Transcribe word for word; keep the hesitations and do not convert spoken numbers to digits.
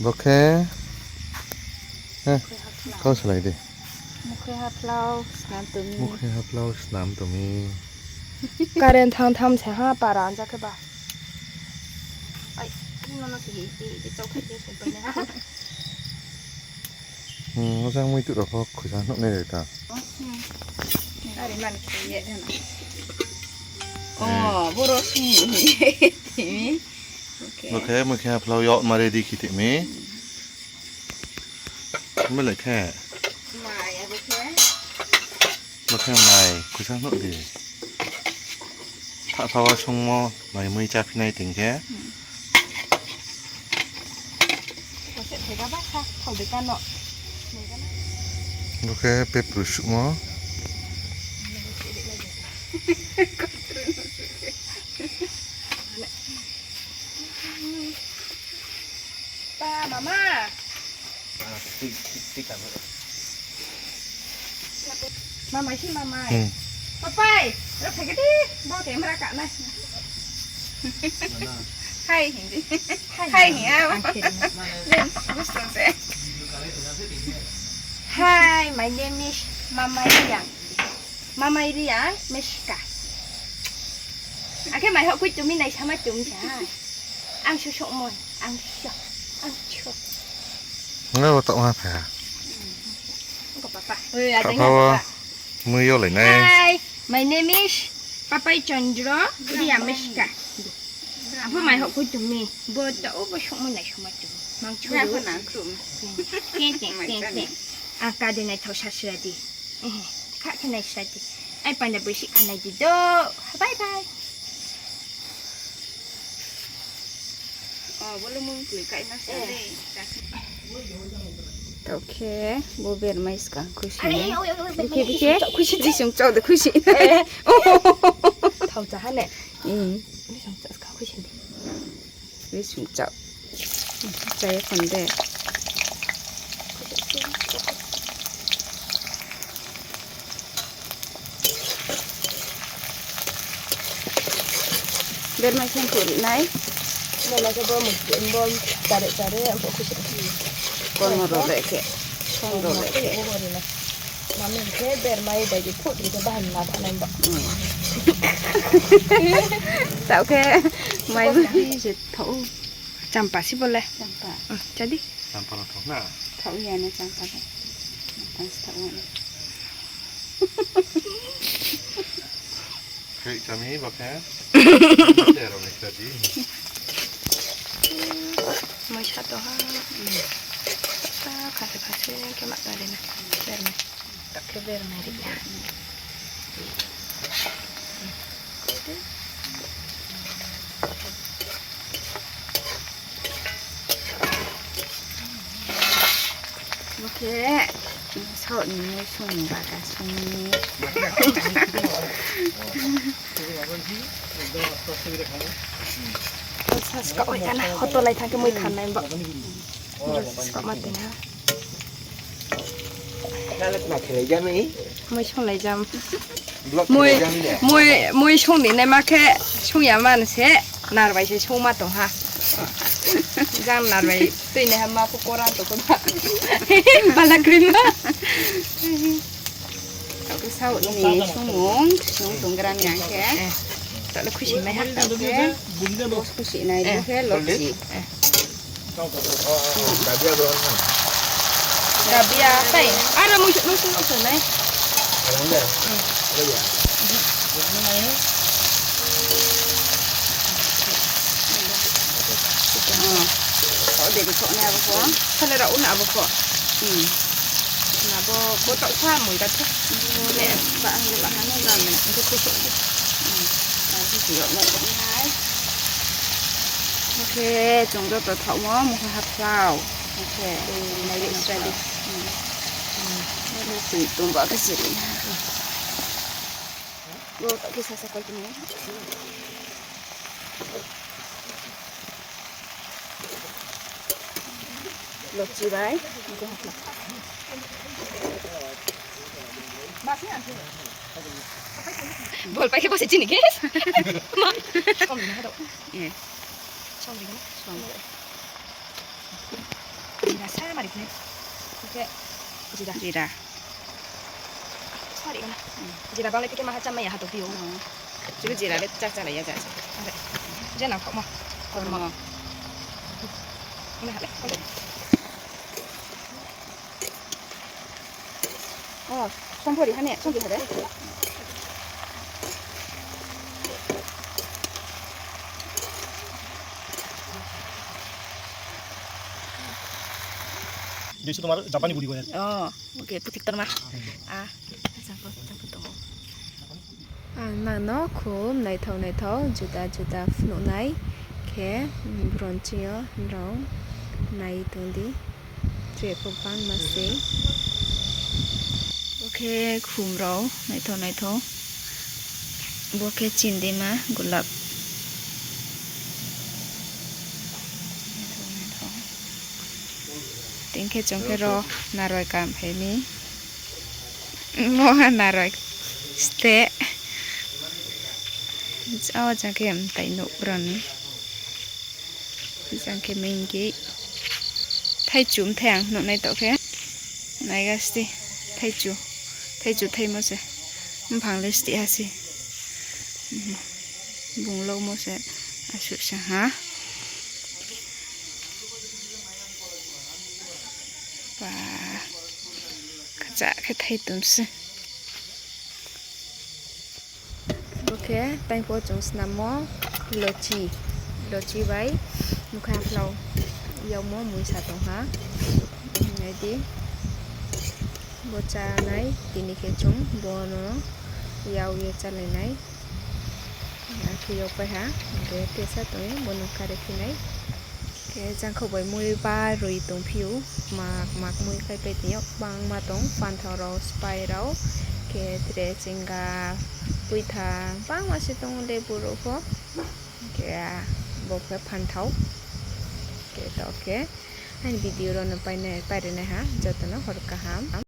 Bo khe, eh, kau salai di. Mukhe haphlao snam tong mi. Mukhe haphlao snam tong mi. Current thang tham se ha, para anja khe ba. Ai, nono khe hi, hi, hi, chau khai khe songpai na. Hmm, ojang mui tu rao pho khuisa nuh nai ta. Hmm. Are man khe ye dana. Oh, boro sung ni. Timi. Okay. Bo khe mui khe haphlao yag ma ready khe timi. Bo le khe. Mai, abo khe. Bo khe mai, khuisa nuh di. Tha tha wa sungmo, mai mui chá phi nai ting khe. Hmm. Bo khe pepru suhmo. Pa, mama. Mama si mama. Hmm. Papai, ro phai khe di, bo camera ka nai. Hi, hindi. Hi, hindi. Hi, hindi. Hi, my name is Mama Iriang. Mama Iriang, Meshka. Akhe mai hok kui tumi nai sama tum ja. Ang su sok mon, ang su, ang su. Ngai bo tau ha pha. Ko papa. Oi, ada papa ngai wa. Papa. Mui yo lai nai. Hi, my name is Papai Chandra Iriang Meshka. Abo mai hok kui tumi. Bo tau bo sok mon nai sama tum. Mang chu. Ngai bo nang krum. Teng, teng, teng, teng. Ang ka de nai thau sa sra di. Eh, kha khe nai sra di. Ai panda boisi kha nai di do. Bye bye. Oh, bo le mui tui kai na sa le. Tau khe, bo bermai skang khuisi. Are, oi, oi, oi, bikhe, bikhe. Khuisi, khuisi, chau de khuisi. Thau cha ha ne. Hmm. Khuisi de. Bising chau. Chai khon de. Bermai sing kuri nai. Mama khe bo mesti bom chare chare ampo khusi. Kormo role khe. Song role khe. Mami khe bermai bai di phut di khe bahai na thanai ba. Hmm. Tau khe mai bo. Kormo. Bi je thau. Champa si bo le. Champa. Hmm, jadi. Champa no thau na. Thau ya na champa le. Tang si thau na. Khe chami bo khe. Tero ni jadi. Moi sa to ha. Ta khase khase khe ma ta le na. Ber na. Takhe ber mari ya. Bo khe, sao ni mui sung ba ka sung ni. Sa skao ya na, hoto lai thang khe mui khan nai ba. Skao ma tong ha. Mui sung lai jam. Mui, mui sung ni naima khe sung ya man se, nar bai se sung ma tong ha. Jang nar bai tui nai ha ma pho koran to ko ba. Bala kri ma. Tau khe sao ni sungmung, sung tong gram yang khe. Eh. Tau le khuisi mai ha tau khe. Bos khuisi nai, eh, bo khe lochi. Eh. Dabia, tai. Aro mui, mui sung nai. Hmm. Oh, de, de, kok ni abo kok. Kale ra un abo kok. Hmm. Na bo, bo tok sa mui da thok. Ne, ba, ang ba, ang ba, ang ba. Ang ko ko. Hmm. Ba, ang ko ko, mo ko nai. Okay, chung joto thaohmo, mukha haphlao. Okay. Hmm, nai ri sa di. Hmm. Hmm. Nai ri sa di, tung ba ka siri. Bo tak kisa sa kau tini. Lochi bai. Bol pai khe bo se chini guys. Ma. Som ni ha do. Ye. Som ni ha. Som. Mari khe, khe jira. Jira. Sari gana. Jira bang le khe maha cham mai ya ha tong phi ou. Chini jira le cha cha lai ya ja. Je nang khaohmo. Kormo. Kormo. Ini ha le, ha le. O, songphori ha ne, songphori ha de. Dui se tomar Japanni buri kore. O, oke, putik torma. A, jangkho, jangkho tongo. Ang nang no khum naithao naithao juda juda phnuh nai khe, bronchi yo nrao nai tong di. Tre pho bangma se. Bo khe khum rao naithao naithao. Bo khe chindima gulab. Naithao naithao. Tini khe chung khe ro naroi kam phai mi. Mo ha naroi ste. Jao jang khe mtai nuh bron. Jang khe main gate. Thaichu mthai ang nuhnai taoh khe. Naiga sti. Thaichu. Thaichu thaimo se. Mphang le sti ha se. Bung loumo se. Asuh sa ha. Ba. Khacha khe thai tum se. Bo khe tang pho chung snammo lochi, lochi bai mkha phlao yagmo muisa tong ha. Nai di, bo chánai, tini khe chung bo no yag ye chálai nai. Akhe yagpai ha, hing khe tesa tong ou, bo no kare phi nai. Khe jangkho bai mui ba roi tong phi ou, mak mak mui kaipai tong ou, bangma tong, phanthao rao, spai rao, khe tre chinga, poitha, bangma se tong ou, lebu rao pho. Khe bo khe phanthao. Khe taoh khe aini video rao no pairi nai ha, joto no hor kaham.